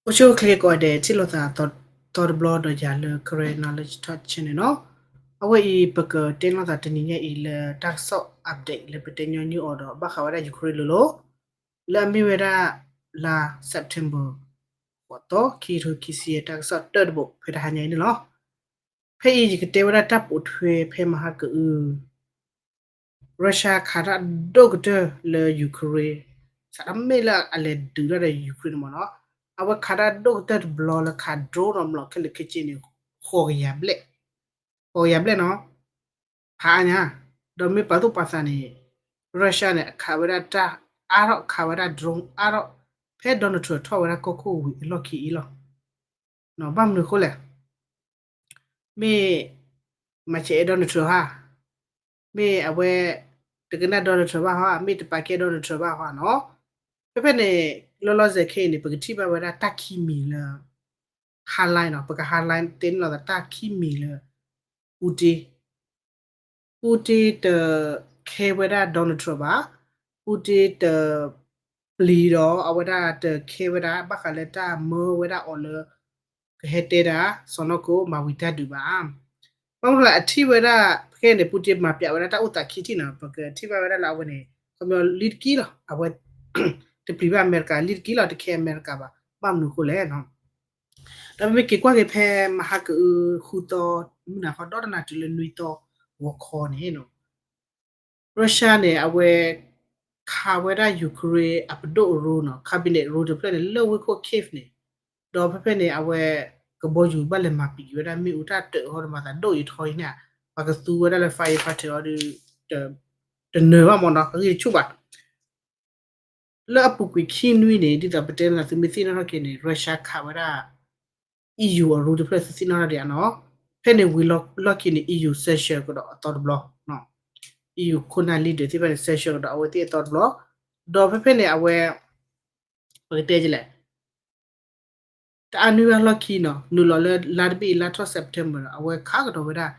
အိၣ်ဆူၣ်အိၣ်ချ့ကိးဂၤဒဲး ထံၣ်လိာ်သးသီတဘျီဒီးယၤလၢ Karen Knowledge Talk Channel န့ၣ်လီၤ. အဝဲအံၤ ပကတဲလိာ်သးတနံၤညါအံၤလၢတၢ်ကစီၣ် update လၢပတဲညီနုၢ်အီၤဒီး ဘၣ်ဃးဝဲဒၣ် Ukraine လိၤလိၤ လၢအမ့ၢ်ဝဲဒၣ်လါ September ဃိးသီ ခံကထိခံဆံယဲၢ် တၢ်ကစီၣ်တၢၢ်တဘိ ဖဲတဟါညါအံၤန့ၣ်လီၤ. ဖဲအံၤယကတဲဝဲဒၣ်တၢ်ပိာ်ထွဲဖဲမဟါကအု Russia ခးတၢ်ဒိၣ်ကတၢၢ်လၢ Ukraine စးထီၣ်မ့ၢ်လၢအလဲၤဒုးတၢ်ဒီး Ukraine န့ၣ်မ့ၢ်နီၤ, အဝဲခးတၢ်ဒိၣ်ကတၢၢ်တဘျီလၢခး drone ဒီးမျိာ်ခဲလၢာ်ခဲဆ့န့ၣ် ဃိးကယၤဘျဲၣ်, ဃိးကယၤဘျဲၣ်နီၤ, ဖးအါညါ, ဒီးမ့ၢ်ပာ်သူၣ်ပာ်သးန့ၣ် Russia န့ၣ် အခးဝဲဒၣ်တၢ်အါထီၣ် ခးဝဲဒၣ် drone အါထီၣ် ဖဲ Donald Trump ထီၣ်ဝဲဒၣ်ကီၢ်ခိၣ်ဝံၤအလီၢ်ခံအံၤလီၤ. ဘၣ်မနုၤအဃိလဲၣ် မ့ၢ်မၤစၢၤအဲ Donald Trump ဟါ, မ့ၢ်အဝဲတကနၣ် Donald Trump ဘၣ်ဟါ, မ့ၢ်တပာ်ကဲ Donald Trump ဘၣ်ဟါနီၤ. ဖဲဖဲန့ၣ် လီၤလီၤဆဲးခဲအံၤန့ၣ် ပကထံၣ်ဘၣ်ဝဲဒၣ်တၢ်ခံမံၤလၢ highlight နီၤ, ပက highlight တဲန့ၣ်လီၤသးတၢ်ခံမံၤလၢ Putin Putin တခဲဝဲဒၣ် Donald Trump ဘၣ်, Putin တပျံၤဒီးအဝဲဒၣ်တခဲဝဲဒၣ် ဘၣ်ဃးလၢတၢ်မၢဝဲဒၣ်အီၤလၢ ကဟဲတဲဒၣ် စီၤနီၢ်ကိၣ်မၤဝံၤတၢ်ဒုးဘၣ်. ဘၣ်မနုၤလဲၣ် အထံၣ်ဝဲဒၣ် ဖဲန့ၣ် Putin မၤပျးဝဲဒၣ်တၢ်အိၣ်သးခံထံၣ်နီၤ, ပကထံၣ်ဘၣ်ဝဲဒၣ်လၢအဝဲန့ၣ် ခီပညီလံတကံလီၤ, အဝဲ တပျံၤဘၣ်အမဲရကၤလံတကံလီၤ, တခဲအမဲရကၤဘၣ်. ဘၣ်မနုၤအဃိလဲၣ်နီၤ. ဒီးပမ့ၢ်က့ၤကွၢ်က့ၤဖဲမဟါကအုဃုသီ မုၢ်နၤခီဒီတနၤတုၤလၢနွံသီဂီၤခီန့ၣ်နီၤ, Russia န့ၣ် အဝဲ ခးဝဲဒၣ် Ukraine အပဒိၣ်အရူနီၤ, cabinet ရူတဖျၢၣ်န့ၣ် လၢဝ့ၢ်ခိၣ် Kyiv န့ၣ်, ဒီးဖဲဖဲန့ၣ် အဝဲ ကဘီယူၤဘၣ်လဲၤမၤပံာ်က့ၤဝဲဒၣ်မ့ၣ်အူ တၢ်တၢးအီၤဒီးမၤသးဒိၣ်အံၤထီအံၤန့ၣ်, ပှၤကသူဝဲဒၣ်လၢ firefighter အီၤဒီး တနၢၤဘၣ်မ့ၢ်နီၤ, အဂံၢ်တဆူၣ်ဘၣ်. လၢအပူၤကွံာ်ခံနွံန့ၣ် ဒ်သိးပတဲန့ၣ်လီၤ သုမ့ၢ်သ့ၣ်နီၣ်ထီၣ်က့ၤန့ၣ် Russia ခးဝဲဒၣ် EU အရူတဖျၢၣ် သုသ့ၣ်နီၣ်ထီၣ်ဒံးဧါနီၤ. ဖဲန့ၣ်ဝံၤလီၢ်ခံန့ၣ် EU sanction ကဒီးအသီတဘျီ, EU ခိၣ်နၢ် leader သ့ၣ်တဖၣ်န့ၣ် sanction ကဒီးအဝဲသ့ၣ်အသီတဘျီ, ဒီးဖဲဖဲန့ၣ်အဝဲ ပကတဲလဲၣ် တအါနွံဂၤလီၢ်ခံနီၤ နုာ်လီၤလၢလါတဘ့ၣ်အံၤ လါထီၣ် September နီၤ အဝဲခးကဒီးဝဲဒၣ်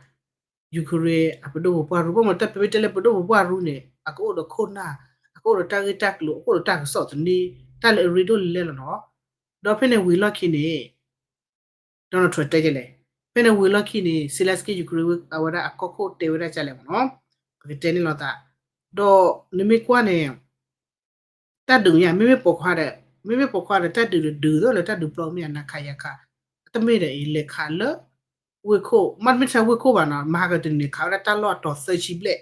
Ukraine အပဒိၣ်ပပှၢ်ရူ ဘၣ်မနုၤတၢ်ပမ့ၢ်တဲလၢပဒိၣ်ပပှၢ်ရူန့ၣ် အကအိၣ်ဒီးခိၣ်နၢ်, အကအိၣ်ဒီးတၢ်ဂ့ၢ်တၢ်ကျိၤ, အကအိၣ်ဒီးတၢ်ကစီၣ်သန့, တၢ်လၢအရ့ဒိၣ်လၢလဲၣ်လီၤနီၤ. ဒီးဖဲန့ၣ်ဝံၤလီၢ်ခံန့ၣ် Donald Trump တဲဒ်လဲၣ်, ဖဲန့ၣ်ဝံၤလီၢ်ခံန့ၣ် Zelensky Ukraine အဝဲဒၣ်အကီၢ်ခိၣ်တဲဝဲဒၣ်ဒ်လဲၣ်မ့ၢ်နီၤ, ပကတဲန့ၣ်လီၤသး, ဒီးနမ့ၢ်ကွၢ်န့ၣ် တၢ်ဒုးမ့ၢ်ဧါ, မ့မ့ၢ်ပိာ်ခွါဒီး, မ့မ့ၢ်ပိာ်ခွါဒီး တၢ်ဒုးဒီးဒုးသိးလၢတၢ်ဒုးပျီမ့ၢ်ဧါ နၤခးယၤခး, တမ့ၢ်ဒီးအံၤ လဲၤခးလၢ ဝ့ၢ်ခိၣ်, မ့တမ့ၢ်ထဲဝ့ၢ်ခိၣ်ဘၣ်နီၤ, မဟါကတနံၤန့ၣ် ခးဝဲဒၣ်တၢ်လီၢ်အတီၤသၢဆံဘျဲၣ်,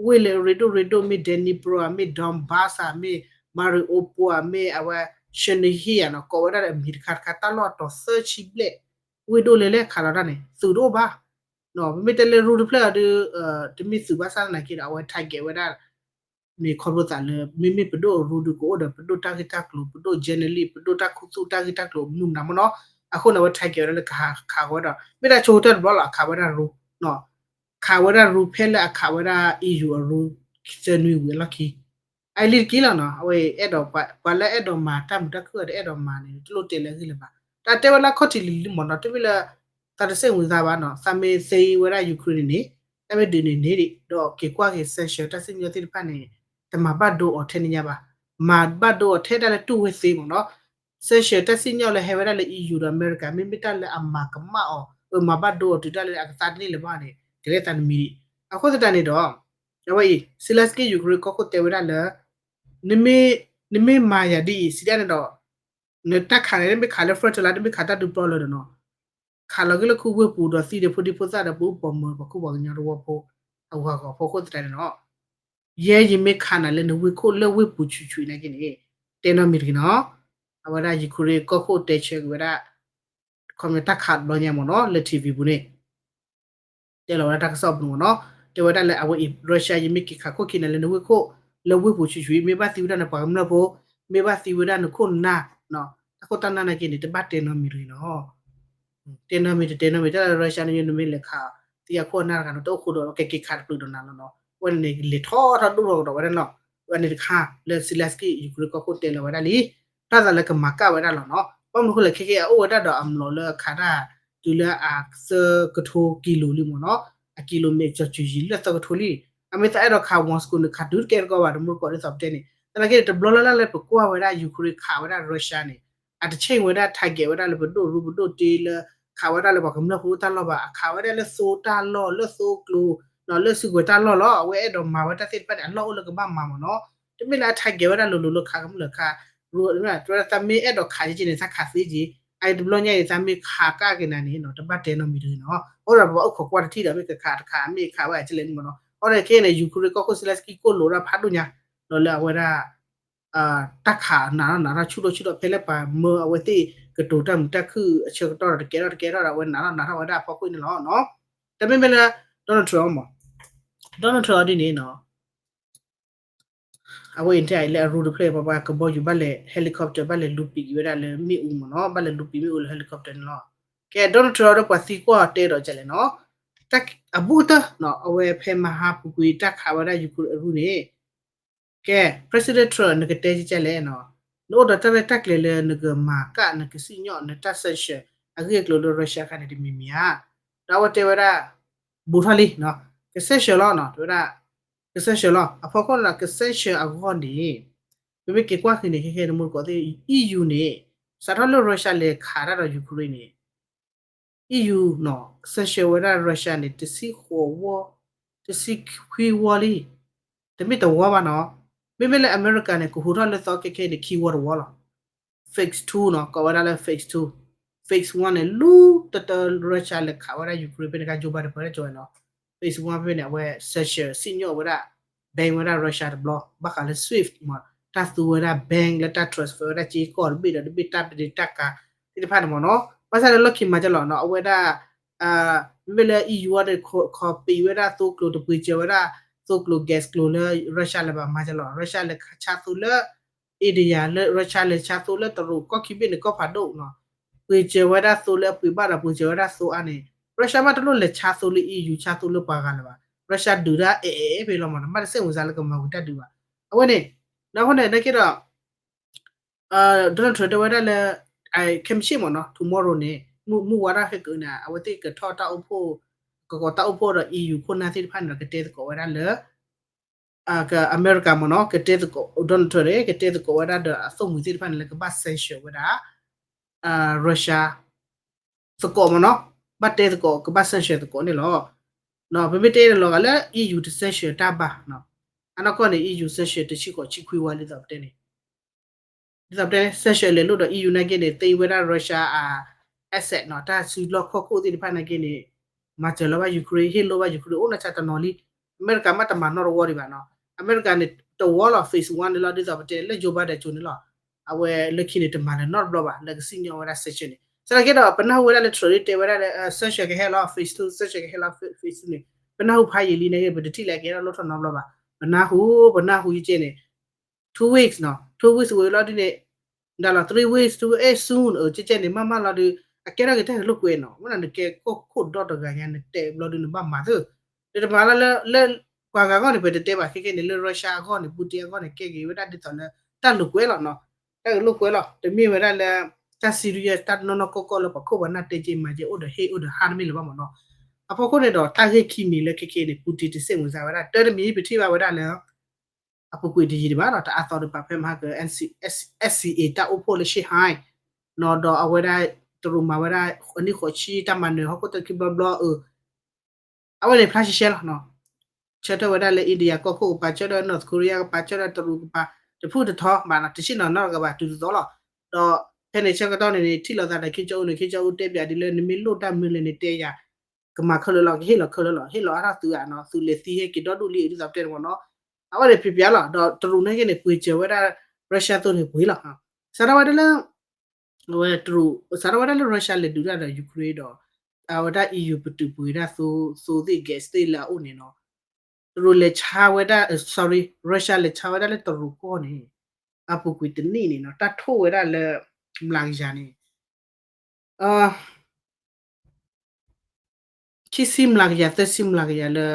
ဝ့ၢ်လၢအရ့ဒိၣ်ရ့ဒိၣ် မ့ၢ် Dnipro ဧါ, မ့ၢ် Donbas ဧါ, မ့ၢ် Mariupol ဧါ, မ့ၢ်အဝဲ Chernihiv ဧါနီၤ, ကိးဝဲဒၣ်ဒီးအမံၤတခါတခါ တၢ်လီၢ်အတီၤသၢဆံဘျဲၣ်, ဝ့ၢ်ဒိၣ်လဲၣ်လဲၣ်ခးလီၤတၢ်န့ၣ် သုးတအိၣ်ဘၣ် ပမ့ၢ်တဲလၢရူတဖျၢၣ်အီၤဒီး တမ့ၢ်သုးဘၣ်ဆၣ်သနာ်က့ဒီး အဝဲ target ဝဲဒၣ် န့ၣ်ခီဖျိသးလၢ မ့မ့ၢ်ပဒိၣ်အရူဒီးကအိၣ်ဒီးပဒိၣ်တၢ်ဂ့ၢ်တၢ်ကျိၤ ပဒိၣ် journalist ပဒိၣ်တၢ်ခူသူၣ်တၢ်ဂ့ၢ်တၢ်ကျိၤမနုၤမတၤမ့ၢ်နီၤ, အဃိန့ၣ် အဝဲ target ဝဲဒၣ်လၢကဟးခးဝဲဒီး မ့ၢ်တၢ်ဆိကတၢၢ်တဘျီလီၤ အခးဝဲဒၣ်ရူ ခးဝဲဒၣ်ရူဖဲလၢအခးဝဲဒၣ် EU အရူ သၢနွံဝံၤအလီၢ်ခံ အလံတက့ၢ်လီၤနီၤ, အဝဲအဲၣ်ဒိး ပှၤလၢအဲၣ်ဒိးမၤတၢ်မုာ်တၢ်ခုၣ်ဒီးအဲၣ်ဒိးမၤန့ၣ် တလိၣ်တဲလၢအဂ့ၢ်လၢၤဘၣ်, တၢ်တဲဝဲလၢခီၣ်ထံးလံၤလံၤမ့ၢ်နီၤ, တမ့ၢ်လၢ သးတစဲးဝံၤသးဘၣ်နီၤ, သးမ့ၢ်သ့ဝဲဒၣ် Ukraine န့ၣ်န့ၣ်, တၢ်မ့ၢ်ဒုးန့ၣ်န့ၣ်ဒံး ဒီးက့ၤကွၢ်က့ၤ sanction တၢ်စံၣ်ညီၣ်သ့ၣ်တဖၣ်န့ၣ် တမၤဘၣ်ဒိအီၤထဲန့ၣ်ညါဘၣ်, မၤဘၣ်ဒိအီၤထဲဒၣ်လၢတူၢ်ဝဲသ့မ့ၢ်နီၤ, sanction တၢ်စံၣ်ညီၣ်လၢဟဲဝဲဒၣ်လၢ EU ဒီးအမဲရကၤ မ့မ့ၢ်တၢ်လၢအမၤကမၣ်အီၤ မၤဘၣ်ဒိအီၤတုၤဒၣ်လၢအကသါတန့ၢ်လၢၤဘၣ်န့ၣ် ကလဲၤသးနမံၤဒံး, အဃိသတးန့ၣ်ဒီး အဝဲအံၤ Zelensky Ukraine ကီၢ်ခိၣ်တဲဝဲဒၣ်လၢ နမ့ၢ်မၤယၤဒ်အံၤ စံးဒ်န့ၣ်ဒီး နတၢ်ခးန့ၣ် မ့ၢ်ခးလၢ front line တမ့ၢ်ခးတၢ်ဒုးပျီလၢၤဒီးနီၤ, ခးလီၤက့ၤလၢခူဝ့ၢ်ပူၤဒီးသံဒီးဖိဒံဖိသၣ်ဒီးပှၤအိၣ်ပိာ်မုၣ်ပှၤကူၣ်ပှၤကညီတဝီဖိ အဂၤဂီၤဖိအဃိသတးန့ၣ်နီၤ, ယဲယမ့ၢ်ခးနၤလၢနဝ့ၢ်ခိၣ်လၢဝ့ၢ်ပူၤဆူၣ်ဆူၣ်နာ်က့န့ၣ် တဲနီတမံၤတဂ့ၤနီၤ, အဝဲဒၣ် Ukraine ကီၢ်ခိၣ်တဲဆၢက့ၤဝဲဒၣ် ခီပညီတၢ်ခးတဘျီညါမ့ၢ်နီၤ လၢ TV ပူၤန့ၣ် တဲလီၤဝဲဒၣ်တၢ်ကစီၣ်ပူၤန့ၣ်မ့ၢ်နီၤ, တဲဝဲဒၣ်လၢအဝဲအံၤ Russia ယမ့ၢ်က့ၤခးခိၣ်ခံနၤလၢနဝ့ၢ်ခိၣ် လၢဝ့ၢ်ပူၤဆူၣ်ဆူၣ် မ့ၢ်ဘၣ်သံဝဲဒၣ်နပှၤကမျၢၢ်ဖိ, မ့ၢ်ဘၣ်သံဝဲဒၣ်နခိၣ်နၢ်, တၢ်ခိၣ်တၢ်နၢ်နာ်က့န့ၣ် တဘၣ်တဲနီတမံၤတဂ့ၤနီၤ, တဲနီတမံၤတတဲနီတမံၤ တၢ်လၢ Russia န့ၣ် နမ့ၢ်လဲၤခးသံအခိၣ်အနၢ်တဂၤန့ၣ် တအိၣ်ဃိဒီးကက့ၤခးတပျုာ်ဒီးနၤလီၤနီၤ, အဝဲန့ၣ်န့ၣ် လဲၤထီၣ်ထီၣ်ဒိၣ်ထီၣ်ကဒီးဝဲဒၣ်လီၤ, အဝဲန့ၣ်တခါလၢ Zelensky Ukraine ကီၢ်ခိၣ်တဲလီၤဝဲဒၣ်လံ တၢ်သးလၢကမၤကၣ်ဝဲဒၣ်လီၤနီၤ, ဘၣ်မနုၤအဃိလဲၣ် ခဲကဲအအိၣ်ဝဲဒၣ်ဒီးအမျိာ်လၢအခးတၢ် တုၤလၢအသၢကထိကံလိၤလံမ့ၢ်နီၤ, အကံလိၤမ့ၢ်ကၠီၤစုၤယံၤလၢသၢကထိလံ, အမ့ၢ်သးအဲၣ်ဒိးခး Moscow န့ၣ် ခးတုၤတကဲတကီဘၣ် တမူတကိးဒ်သိးပတဲန့ၣ်, သနာ်က့န့ၣ် တဘျီလၢ်လၢ်လၢပကွၢ်ဝဲဒၣ် Ukraine ခးဝဲဒၣ် Russia န့ၣ်, အတ change ဝဲဒၣ် target ဝဲဒၣ်လၢပဒိၣ်ရူပဒိၣ်တ့လၢ ခးဝဲဒၣ်လၢပှၤကမျၢၢ်ဖိတၢ်လီၢ်ဘၣ်, အခးဝဲဒၣ်လၢသိတၢ်လီၢ် လၢသိကျိၤ လၢစုကဝဲၤတၢ်လီၢ်လီၤ. အဝဲအဲၣ်ဒိးမၤဝဲတၢ်သ့ၣ်တဖၣ်န့ၣ် အလီၢ်အိၣ်လၢကဘၣ်မၤမ့ၢ်နီၤ. တမ့ၢ်လၢအ target ဝဲဒၣ်လိၤလိၤလၢခးကမျၢၢ်ခး သးမ့ၢ်အဲၣ်ဒိးခးက့န့ၣ် သးခးသ့က့, အအံၤတဘျီညါအံၤ သးမ့ၢ်ခးကၣ်က့ၤနၤန့ၣ်နီၤ တဘၣ်တဲနီတမံၤတဂ့ၤနီၤ. အိၣ်ဒီးပှၤအိၣ်ခိးကွၢ်တထံၣ်ဒီး မ့ၢ်ကခးတခး မ့ၢ်ခးဝဲအကလဲၣ်န့ၣ်မ့ၢ်နီၤ. အိၣ်ဒီးခဲအံၤန့ၣ် Ukraine ကီၢ်ခိၣ် Zelenskyy ကိၢ်လိာ်ဒၣ်ဖးဒိၣ်ညါ ဒီးလၢအဝဲဒၣ် တၢ်ခးနးထီၣ်နးထီၣ်ဆူၣ်ထီၣ်ဆူၣ်ထီၣ် ဖဲလၢပှၤမၢအဝဲသ့ၣ်ကတိၤတၢ်မုာ်တၢ်ခုၣ်အဆၢကတီၢ်ဒီး တကဲထီၣ်တကဲထီၣ်ဒီး အဝဲနးထီၣ်နးထီၣ်ဝဲဒၣ်အဖီခိၣ်န့ၣ်လီၤ. တမ့မ့ၢ်လၢ Donald Trump မ့ၢ် Donald Trump ဒ်န့ၣ်နီၤ အဝဲအံၤထဲအံၤလၢအရူတဖျၢၣ် ပှၤပှၤကဘီယူၤဘၣ်လဲၤ helicopter ဘၣ်လဲၤလူၤပံာ်က့ၤဝဲဒၣ်လၢမ့ၣ်အူမ့ၢ်နီၤ, ဘၣ်လဲၤလူၤပံာ်မ့ၣ်အူလၢ helicopter န့ၣ်လီၤ. ကဲ Donald Trump ဒီးပှၤသံကွၢ်တဲဒီးကလဲၣ်နီၤ, အဘူးကတၢၢ် အဝဲဖဲမဟါပူၤကွံာ်တၢ်ခးဝဲဒၣ် Ukraine အရူန့ၣ် ကဲ President Trump နကတဲကလဲၣ်နီၤ, နအိၣ်ဒီးတၢ်ရဲၣ်တၢ်ကျဲၤလၢနကမၤကၣ် နကစံၣ်ညီၣ် နတၢ် sanction အဂ့ၢ်အကျိၤလၢ Russia ခါန့ၣ်တမံၤမံၤဧါ. ဒီးအဝဲတဲဝဲဒၣ် ဘူးထီၣ်လံနီၤ, က sanction လီၤနီၤ, တဲဝဲဒၣ် က sanction လီၤ. အဖီခိၣ်န့ၣ်ဒီး က sanction အဂီၢ်န့ၣ် ပမ့ၢ်က့ၤကွၢ်ဃံန့ၣ် ခဲခဲန့ၣ် မူတကိးသ့ၣ် EU န့ၣ် စးထီၣ်လၢ Russia လဲၤခးတၢ်ဒီး Ukraine န့ၣ် EU နီၤ sanction ဝဲဒၣ် Russia န့ၣ် တဆံဃိးဝီ, တဆံခွံဝီလံ, တမ့ၢ်တဝီဘၣ်နီၤ. မ့မ့ၢ်လၢအမဲရကၤန့ၣ် ကဟူးထီၣ်လၢသီခဲခဲအံၤန့ၣ် ခံဝီတဝီလီၤ. phase two နီၤ, ကိးဝဲဒၣ်လၢ phase two, phase one န့ၣ် လူၤတတၢ Russia လဲၤခးဝဲဒၣ် Ukraine ဖဲန့ၣ်အခါ Joe Biden ပၢၢ်တၢ်ကၠိဝဲနီၤ, phase one ဖဲန့ၣ် အဝဲ sanction စံၣ်ညီၣ်ဝဲဒၣ် ban ဝဲဒၣ် Russia တဘျီ ဘၣ်ဃးလၢ SWIFT မ့ၢ် တၢ်သူဝဲဒၣ် bank လၢတၢ် transfer ဝဲဒၣ်က့ကီၢ်တဘ့ၣ်ဒီးတဘ့ၣ် တၢ်ပဒ့တၢ်ကၤသ့ၣ်တဖၣ်န့ၣ်မ့ၢ်နီၤ. ဘၣ်ဆၣ်လၢလီၢ်ခံမၤကလီၤနီၤ အဝဲဒၣ် မ့မ့ၢ်လၢ EU အံၤန့ၣ် ခီပံးဝဲဒၣ်သိကျိၤ တပှ့ၤစၢၤဝဲဒၣ်သိကျိၤ gas ကျိၤလၢ Russia လၢၤဘၣ် မၤကလီၤ. Russia လဲၤဆါသိလၢ India လၢ Russia လဲၤဆါသိလၢတရူး ကီၢ်ခံဘ့ၣ်န့ၣ် ကီၢ်ဖးဒိၣ်နီၤ, ပှ့ၤစၢၤဝဲဒၣ်သိလၢအပှ့ၤဘၣ်ဒီး ပှ့ၤစၢၤဝဲဒၣ်သိအါန့ၣ် Russia ဘၣ်တလိၣ်လဲၤဆါသိလၢ EU ဆါသိလၢပှၤဂၤလၢၤဘၣ်. Russia ဒုးဒၣ်အဲၣ်အဲၣ်ဖဲလီၤမ့ၢ်နီၤ, ဘၣ်တစဲးမုၢ်စါလၢကမၤဝံၤတၢ်ဒုးဘၣ်. အဝဲန့ၣ် ဒီးအဃိန့ၣ် နာ်က့ဒီး Donald Trump တဲဝဲဒၣ်လၢ ခဲမုၢ်ဆ့ၣ်မ့ၢ်နီၤ tomorrow န့ၣ် မုၢ်ဝါဒၣ်ဟဲကၢးန့ၣ် အဝဲသ့ၣ်ကထီၣ်တၢ်အိၣ်ဖှိၣ် ကကိးတၢ်အိၣ်ဖှိၣ်ဒီး EU ခိၣ်နၢ်သ့ၣ်တဖၣ်န့ၣ်ဒီး ကတဲသကိးဝဲဒၣ်လၢ အမဲရကၤမ့ၢ်နီၤ ကတဲသကိး Donald Trump န့ၣ် ကတဲသကိးဝဲဒၣ်ဒီးအသိၣ်မှံၤသ့ၣ်တဖၣ်န့ၣ်လၢကဘၣ် sanction ဝဲဒၣ် Russia သကိးမ့ၢ်နီၤ, ဘၣ်တဲသကိး ကဘၣ် sanction သကိးန့ၣ်လီၤ. ပမ့ၢ်တဲလီၤဂာ်လၢ EU တ sanction တၢ်ဘၣ်, အနီၢ်ကီၢ်န့ၣ် EU sanction တဆံဃိးဆံခွံဝါ ဒ်သိးပတဲန့ၣ် ဒ်သိးပတဲ sanction လဲၤလိာ်ဒီး EU နာ်က့န့ၣ် သိမ်းဝဲဒၣ် Russia အ asset နီၤ, တၢ်စုလီၢ်ခီၣ်ခိၣ်သ့ၣ်တဖၣ်နာ်က့န့ၣ် မၤစၢၤလီၤဘၣ် Ukraine, ဟ့ၣ်လိာ်ဘၣ် Ukraine အိၣ်နီၢ်ဆါတနီၤလံ. အမဲရကၤမ့ၢ်တမၤနီတဝီဒံးဘၣ်နီၤ, အမဲရကၤန့ၣ် တဝီလီၤ phase one န့ၣ်လီၤ, ဒ်သိးပတဲလၢ Joe Biden ကၠိန့ၣ်လီၤ. အဝဲလၢခံန့ၣ် တမၤလၢၤနီတဘျီဘၣ် လၢကစံၣ်ညီၣ်ဝဲဒၣ် sanction န့ၣ်. သနာ်က့ဒီး ပနၢ်ဟူဝဲဒၣ်လၢ Trump တဲဝဲဒၣ်လၢ sanction ကဟဲလီၤ phase two, sanction ကဟဲလီၤ phase two န့ၣ် ပနၢ်ဟူဖးယံာ်လံနာ်က့ ပတထံၣ်လၢအကဲထီၣ်လိၣ်ထီၣ်နီတဘျီဘၣ်. ပနၢ်ဟူ ပနၢ်ဟူယကဲန့ၣ် two weeks နီၤ, two weeks ဝံၤလီၤဒုန့ၣ် ဒၣ်လီၤ three weeks, two weeks, soon အကဲကဲန့ၣ် မ့ၢ်မ့ၢ်လီၤဒု အကဲထီၣ်က့ၤတၢ်ဂ့ၢ်လိာ်ကွဲနီၤ, မ့ၢ်နကဲကီၢ်ခိၣ်ဒီတဂၤညါ နတဲဘျီဒု နဘၣ်မၤသ့, နတမၤလၢ လၢပှၤဂၤအဂီၢ်န့ၣ် ပတတဲဘၣ် ခဲကဲန့ၣ် လၢ Russia အဂီၢ်န့ၣ် Putin အဂီၢ်န့ၣ် ကဲက့ၤဝဲဒၣ်ဒ်သိးလၢ တၢ်လိာ်ကွဲလီၤနီၤ, တၢ်ဂ့ၢ်လိာ်ကွဲလီၤ, တမ့ၢ်ဝဲဒၣ်လၢ တၢ် serious တၢ်နီၢ်နီၢ်ကီၢ်ကီၢ်လၢပှၤခိၣ်ပှၤနၢ်တဲက့ၤမၤက့ၤအိၣ်ဒီးဟ့ၣ်အိၣ်ဒီးဟါတမ့ၢ်လၢၤဘၣ်မ့ၢ်နီၤ. အဖီခိၣ်န့ၣ်ဒီး တၢ်ဂ့ၢ်ခံမံၤလၢခဲကဲန့ၣ် Putin တစဲးမုၢ်စါဝဲဒၣ် တၢ်တမံၤပထံၣ်ဘၣ်ဝဲဒၣ်လၢ အပူၤကွံာ်တယံာ်ဒံးဘၣ်နီၤ, တအါသီဒံးဘၣ် ဖဲမဟါက SCO တၢ်အိၣ်ဖှိၣ်လၢ Shanghai နီၤ, ဒီးအဝဲဒၣ် တရူးမၤဝဲဒၣ် အနံၣ်ဃိးဆံ တၢ်မၤနၢၤဟီၣ်ခိၣ်တၢ်ခံဘျီဘျီအၢ အဝဲန့ၣ်ဖျါရှဲရှဲလီၤနီၤ, ဆၢထၢၣ်ဝဲဒၣ်လၢ India ကီၢ်ခိၣ်ကပၤ ဆၢထၢၣ် North Korea ကပၤ ဆၢထၢၣ်တရူးကပၤ တဖုတထီဘၣ်နီၤ, တဆ့ၣ်နီၤနီတဂၤဘၣ် တုၤတသီလီၤ. ဒီးဖဲန့ၣ်ဆၢကတီၢ်န့ၣ်န့ၣ် ထံၣ်လိာ်သးဒီး Kim Jong Un န့ၣ် Kim Jong Un တဲပၠးဒ်လၢ နမ့ၢ်လိၣ်တၢ်မနုၤလဲၣ်န့ၣ် တဲယၤ ကမၤခဲလၢာ်လီၤ, ကဟ့ၣ်လီၤခဲလၢာ်လီၤ, ဟ့ၣ်လီၤအါထီၣ်သုဧါနီၤ, သုလဲၤသံဟဲက့ၤဒီဒူၣ်လံ ဒ်သိးပတဲန့ၣ်မ့ၢ်နီၤ, အဝဲန့ၣ်ဖျါဖျါလီၤ. ဒီးတရူးန့ၣ်က့န့ၣ် ပှ့ၤစၢၤဝဲဒၣ် Russia သိန့ၣ်ပှ့ၤလီၤ, စးထီၣ်ဝဲဒၣ်လၢ အဝဲတရူး စးထီၣ်ဝဲဒၣ်လၢ Russia လဲၤဒုးတၢ်ဒီး Ukraine ဒီး အဝဲဒၣ် EU ပတုာ်ပှ့ၤဒၣ်သိ သိသ့ၣ် gas သ့ၣ်လၢအအိၣ်န့ၣ်နီၤ, တရူးလဲၤဆါဝဲဒၣ် sorry, Russia လဲၤဆါဝဲဒၣ်လၢတရူးကီၢ်န့ၣ် အပူၤကွံာ်တနံၣ်န့ၣ်နီၤ တၢ်ထိၣ်ဝဲဒၣ်လၢ မျးကယၤန့ၣ် ခံဆံမျးကယၤ သၢဆံမျးကယၤလၢ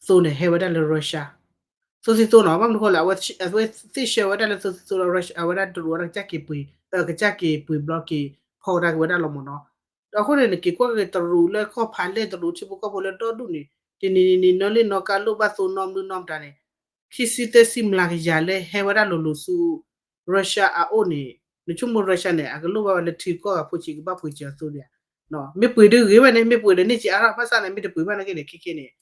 သိန့ၣ် ဟဲဝဲဒၣ်လၢ Russia သိသံသိနီၤ, ဘၣ်မနုၤဃိလဲၣ် အဝဲသ့ၣ်ဆှၢဝဲဒၣ်လၢသိသံသိလၢ Russia အဝဲဒၣ်တရူးဝဲဒၣ်ကစၢ်က့ၤပှ့ၤ ကစၢ်က့ၤပှ့ၤဘျီက့ၤ ဖီၣ်ကဒါက့ၤဝဲဒၣ်လီၤမ့ၢ်နီၤ. ဒီးအဃိန့ၣ် နက့ၤကွၢ်က့ၤတရူးလၢကီၢ်ဖးလဲၢ် တရူးထံဖိကီၢ်ဖိလၢဒီဒူၣ်န့ၣ် တနံၤနံၤနံၤ နီၢ်လ့ၣ်နီၢ်ကါလိၣ်ဘၣ်သိနီတမံၤနီတမံၤန့ၣ် ခံဆံသၢဆံမျးကယၤလၢဟဲဝဲဒၣ်လိၤလိၤဆူ Russia အအိၣ်န့ၣ် နဆိကမိၣ် Russia န့ၣ် အကလိၣ်ဘၣ်ဝဲလၢထံကီၢ်အဖိဆံးကဘၣ်ပှ့ၤစၢၤအသိဒံးဧါ. မ့ၢ်ပှ့ၤဒုးဂ့ၤဝဲန့ၣ် မ့ၢ်ပှ့ၤဒီးန့ၢ်စ့အါထီၣ် ဘၣ်ဆၣ်န့ၣ် မ့ၢ်တပှ့ၤဘၣ်နာ်က့န့ၣ် ခဲခဲန့ၣ်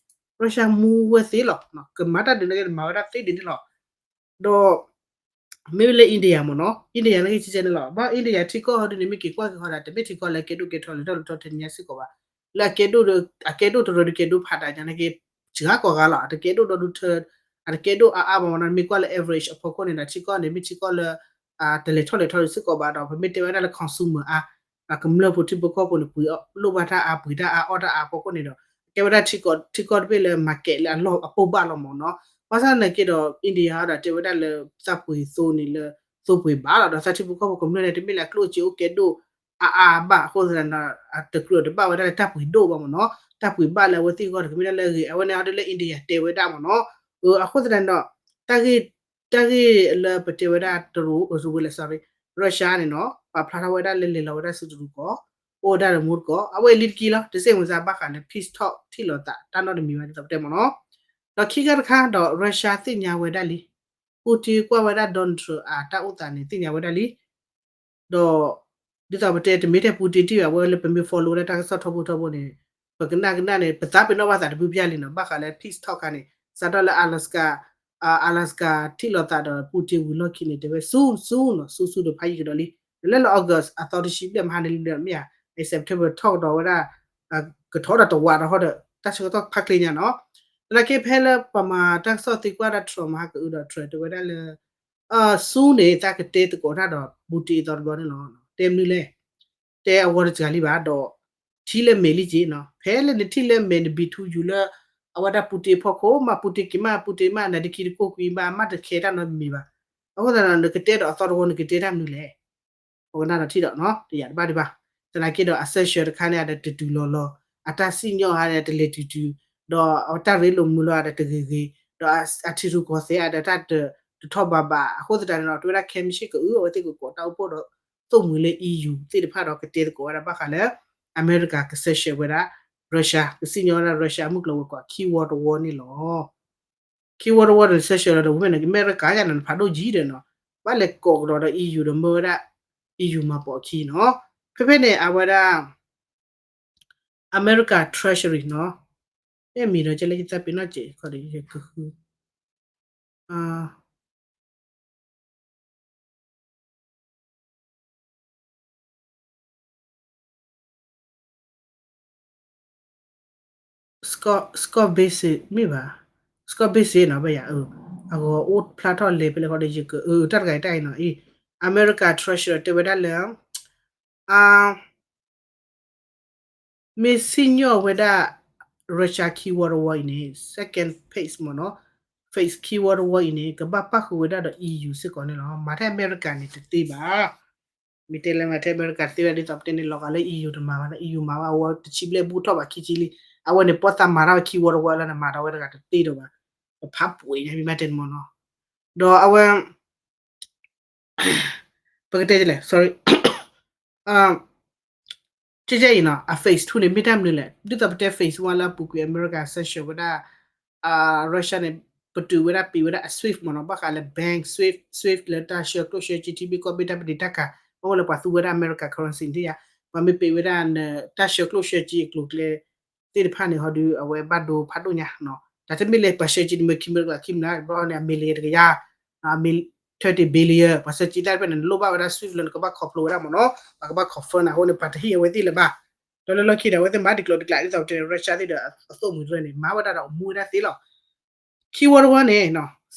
Russia မူဝဲသ့လီၤ. ကမၤတၢ်ဒုးနာ်က့န့ၣ် မၤဝဲဒၣ်သ့ဒ်န့ၣ်လီၤ. ဒီး မ့ၢ်လၢ India မ့ၢ်နီၤ India နာ်က့ကဲကဲန့ၣ်လီၤ. ဘၣ် India ထံကီၢ်ဟီဒုန့ၣ် မ့ၢ်က့ၤကွၢ်က့ၤဟီဒီး တမ့ၢ်ထံကီၢ်လၢအကဲဒိၣ်ကဲထီလဲၤထီၣ်လဲၤထီၣ်ထဲညါစ့ၢ်ကီးဘၣ်. လၢအကဲဒိၣ်ဒီး အကဲဒိၣ်တရၢဒီးကဲဒိၣ်ဖးဒိၣ်ညါနာ်က့ စှၤကိးဂၤလီၤ. အတကဲဒိၣ်ဒီဒူၣ်ထၢ အတကဲဒိၣ်အါအါဘၣ်မ့ၢ်နီၤ မ့ၢ်ကွၢ်လၢ average အဖီခိၣ်န့ၣ်ဒီး ထံကီၢ်န့ၣ် မ့ၢ်ထံကီၢ်လၢ တလဲၤထီၣ်လဲၤထီၣ်စ့ၢ်ကီးဘၣ်ဒီး ပမ့ၢ်တဲဝဲဒၣ်လၢ consumer အါ ကမျၢၢ်ဖိထံဖိကီၢ်ဖိန့ၣ် ပှ့ၤလိၣ်ဘၣ်တၢ်အါ ပှ့ၤတၢ်အါ အီၣ်တၢ်အါအဖီခိၣ်န့ၣ်ဒီး ကဲဝဲဒၣ်ထံကီၢ်တဘ့ၣ်လၢ market လၢအလီၢ်အပိၢ်ဘၣ်လီၤမ့ၢ်နီၤ. ဘၣ်ဆၣ်နာ်က့ဒီး India ဒီးတဲဝဲဒၣ်လၢ သးပှ့ၤသိန့ၣ်လၢ သိပှ့ၤဘၣ်လီၤ. ဒီးသးထံဖိကီၢ်ဖိကမျၢၢ်န့ၣ် တမ့ၢ်လၢအကျိၣ်စ့အိၣ်ကဲဒိၣ်အါအါဘၣ်အဃိသတးဒီး အတကြၢးတဘၣ်ဝဲဒၣ်လၢတၢ်ပှ့ၤဒိၣ်ဘၣ်မ့ၢ်နီၤ. တၢ်ပှ့ၤဘၣ်လၢအဝဲသ့ၣ်အဂီၢ်တကမ့ၢ်ဒၣ်လၢအဂ့ၤ အဝဲန့ၣ်ဟီဒုလၢ India တဲဝဲဒၣ်မ့ၢ်နီၤ. အဃိသတးဒီး တၢ်ဂ့ၢ် တၢ်ဂ့ၢ်လၢပတဲဝဲဒၣ်တရူး တရူးဝဲလဲၣ် sorry Russia န့ၣ်နီၤ ပာ်ဖျါထီၣ်ဝဲဒၣ်လၢလဲၤလီၤဝဲဒၣ်ဆူတရူးကီၢ် အိၣ်ဝဲဒၣ်လၢမူတကီၢ် အဝဲအံၤလံတက့ၢ်လီၤ. တစ့ၢ်မုၢ်စါဘၣ်ဃးလၢ peace talk ထံၣ်လိာ်သးတၢ်နီတမံၤဘၣ်ဒ်သိးပတဲမ့ၢ်နီၤ. ဒီးခံခါတခါဒီး Russia သ့ၣ်ညါဝဲဒၣ်လံ Putin ကွၢ်ဝဲဒၣ် Donald Trump အတၢ်အိၣ်သးန့ၣ် သ့ၣ်ညါဝဲဒၣ်လံ ဒီး ဒ်သိးပတဲတမ့ၢ်ထဲ Putin တံၢ်ဘၣ် အဝဲလၢပမ့ၢ် follow ဝဲဒၣ်တၢ်ကစီၣ်ထီဘိထီဘိန့ၣ် ပကနၣ်ကနၣ်န့ၣ် ပသးပ့ၤနီၣ်ဘၣ်သးတဘျုးပျၢ်လံနီၤ. ဘၣ်ဃးလၢ peace talk ခါန့ၣ် စးထီၣ်လၢ Alaska Alaska ထံၣ်လိာ်သးဒီး Putin ဝံၤလီၢ်ခံန့ၣ် တဲဝဲ soon soon နီၤ soon soon ဒီးဖးယံာ်ကဒီးလံ. လၢလၢ August အသီတဆံဘျဲၣ်မဟါန့ၣ်လံဒီးမ့ၢ်ဧါ September ထီၣ်ကဒီးဝဲဒၣ် ကထီၣ်ဒီးတဝးဒီးဟီဒီး တၢ်ဆၢကတီၢ်ဖးချ့ညါနီၤ. သနာ်က့ဖဲလၢပှၤမၤတၢ်ကစီၣ်သံကွၢ်ဒၣ် Trump မဟါကအုဒီး Trump တဲဝဲဒၣ်လၢ soon န့ၣ် သးကတဲသကိးတၢ်ဒီး Putin အသီတဘျီန့ၣ်လီၤ. တဲမနုၤလဲၣ် တဲအဝီတစှၤလံဘၣ်ဒီး ထံၣ်လၢမဲာ်လံက့နီၤ. ဖဲလၢနထံၣ်လၢမဲာ်နဘံထူယူၤလၢ အဝဲဒၣ် Putin ဖီခိၣ် မ့ၢ် Putin က့ၤမး Putin မး နၤဒ့ခံတကိၢ်ကွံာ်ဘၣ် မးတခဲတၢ်နီတမံၤဘၣ်. အဃိသတးဒီး နကတဲဒီးအသီတဝီ နကတဲတၢ်မနုၤလဲၣ် ပကနၣ်ဒီးထံၣ်ဒီးနီၤ တယာ်တဘၣ်ဒံးဘၣ်. သနာ်က့ဒီး အ sanction တခါန့ၣ် အတတုၤတုၤလီၤလီၤ အတၢ်စံၣ်ညီၣ်ဟါန့ၣ် တလဲၤတုၤတုၤ ဒီးအတၢ်ရ့လိာ်မုာ်လီၤ အတဂ့ၤဂ့ၤ ဒီးအထံရူၢ်ကီၢ်သဲးအတၢ်တထီၣ်ဘးဘၣ် အဃိသတးန့ၣ်ဒီး တဲဝဲဒၣ်ခဲမုၢ်ဆ့ၣ်ကအု အဝဲသ့ၣ်ကကိးတၢ်အိၣ်ဖှိၣ်ဒီး သိၣ်မှံၤလၢ EU သ့ၣ်တဖၣ်ဒီး ကတဲသကိးဝဲဒၣ်ဘၣ်ဃးလၢ အမဲရကၤက sanction ဝဲဒၣ် Russia ကစံၣ်ညီၣ်ဝဲဒၣ် Russia အမုၢ်ကျိၤဝဲၤကွာ် ခံဝီတဝီန့ၣ်လီၤ. ခံဝီတဝီဒီး sanction လီၤဒီး ဝဲန့ၣ် အမဲရကၤယါန့ၣ် ဖးဒိၣ်ယံၤဒီးနီၤ ဘၣ်လဲၤကိးကဒီးဒီး EU ဒီးမၢဝဲဒၣ် EU မၤပိာ်အခံနီၤ. ဖဲဖဲန့ၣ် အဝဲဒၣ် အမဲရကၤ Treasury နီၤ မ့ၢ်မံၤဒီးကဲလၢယသးပ့ၤနီၣ်စဲးခီဒီး ယကဃု Scott Bessent မ့ၢ်ဘၣ် Scott Bessent နီၤ ဘၣ်ယၤ အဂီၤအိၣ်ဖျါထီၣ်လဲၤဖဲလဲၣ်ခီဒီး ယက တၢ်တဂၤအံၤတၢ်အံၤနီၤအံၤ အမဲရကၤ Treasury တဲဝဲဒၣ်လၢ အ မ့ၢ်စံၣ်ညီၣ်ဝဲဒၣ် Russia ခံဝီတဝီအံၤန့ၣ် second phase မ့ၢ်နီၤ phase ခံဝီတဝီအံၤန့ၣ် ကဘၣ်ပၣ်ဃုာ်ဝဲဒၣ်ဒီး EU စ့ၢ်ကီးန့ၣ်လီၤ. မၤထဲအမဲရကၤန့ၣ်တသ့ဘၣ်. မ့ၢ်တဲလၢမၤထဲအမဲရကၤတသ့ဘၣ်ဒ်သိးပတဲန့ၣ် လီၤဂာ်လၢ EU တမၤဘၣ်နီၤ EU မၤဘၣ် အဝဲတဆံဘျဲၣ်ဘူၣ်ထီၣ်ဘၣ်ခံဆံလံ. အဝဲန့ၣ် ပီၣ်သးမၤထီၣ်ဝဲခံဝီတဝီလီၤန့ၣ် မၤထီၣ်ဝဲတဂၤတသ့ဒီးဘၣ်. ပဖးပှဲၤညါမ့ၢ်ဘၣ်တဲန့ၣ်မ့ၢ်နီၤ ဒီးအဝဲ ပကတဲလဲၣ် sorry ကဲကဲအံၤနီၤ အ phase two န့ၣ် မ့ၢ်တၢ်မနုၤလဲၣ် ဒ်သိးပတဲ phase one လၢအပူၤကွံာ် အမဲရကၤ sanction ဝဲဒၣ် Russia န့ၣ် ပတုာ်ဝဲဒၣ်ပံးဝဲဒၣ်အ SWIFT မ့ၢ်နီၤ ဘၣ်ဃးလၢ bank SWIFT SWIFT လၢတၢ်ဆှၢကျိၣ်ဆှၢစ့ထံဘ့ၣ်ကီၢ်ဘ့ၣ်တၢ်ပဒံးတၢ်ကၤ ဘၣ်ဝဲလၢပှၤသူဝဲဒၣ်အမဲရကၤ currency န့ၣ်ဧါ ပှၤမ့ၢ်ပံးဝဲဒၣ် တၢ်ဆှၢကျိၣ်ဆှၢစ့အကျိၤအကျဲ သ့ၣ်တဖၣ်န့ၣ် ဟီဒုး အဝဲဘၣ်ဒိဖးဒိၣ်ညါနီၤ တၢ်တမ့ၢ်လၢပှၤဆှၢစ့တမ့ၢ်ခံမံၤလၢခံမံၤလၢ ဘျီန့ၣ် အ million တကယၤ အ thirty billion ပှၤဆှၢစ့တၢ်တဖၣ်န့ၣ် နလိၣ်ဘၣ်ဝဲဒၣ် SWIFT လၢနကဘၣ်ခီဖျိဝဲဒၣ်မ့ၢ်နီၤ ပှၤကဘၣ် confirm နၤအဃိန့ၣ် ပှၤတဟ့ၣ်အဝဲသ့ၣ်လၢၤဘၣ် ဒီးလၢလီၢ်ခံဒီး အဝဲသ့ၣ်မၤဒံးကျိၤဒံးကျဲ ဒ်သိးပတဲန့ၣ် Russia သ့ၣ်ဒီး အသိၣ်မှံၤတဖၣ်န့ၣ် မၤဝဲဒၣ်ဒီးမူဝဲဒၣ်သ့လီၤ ခံဝီတဝီန့ၣ်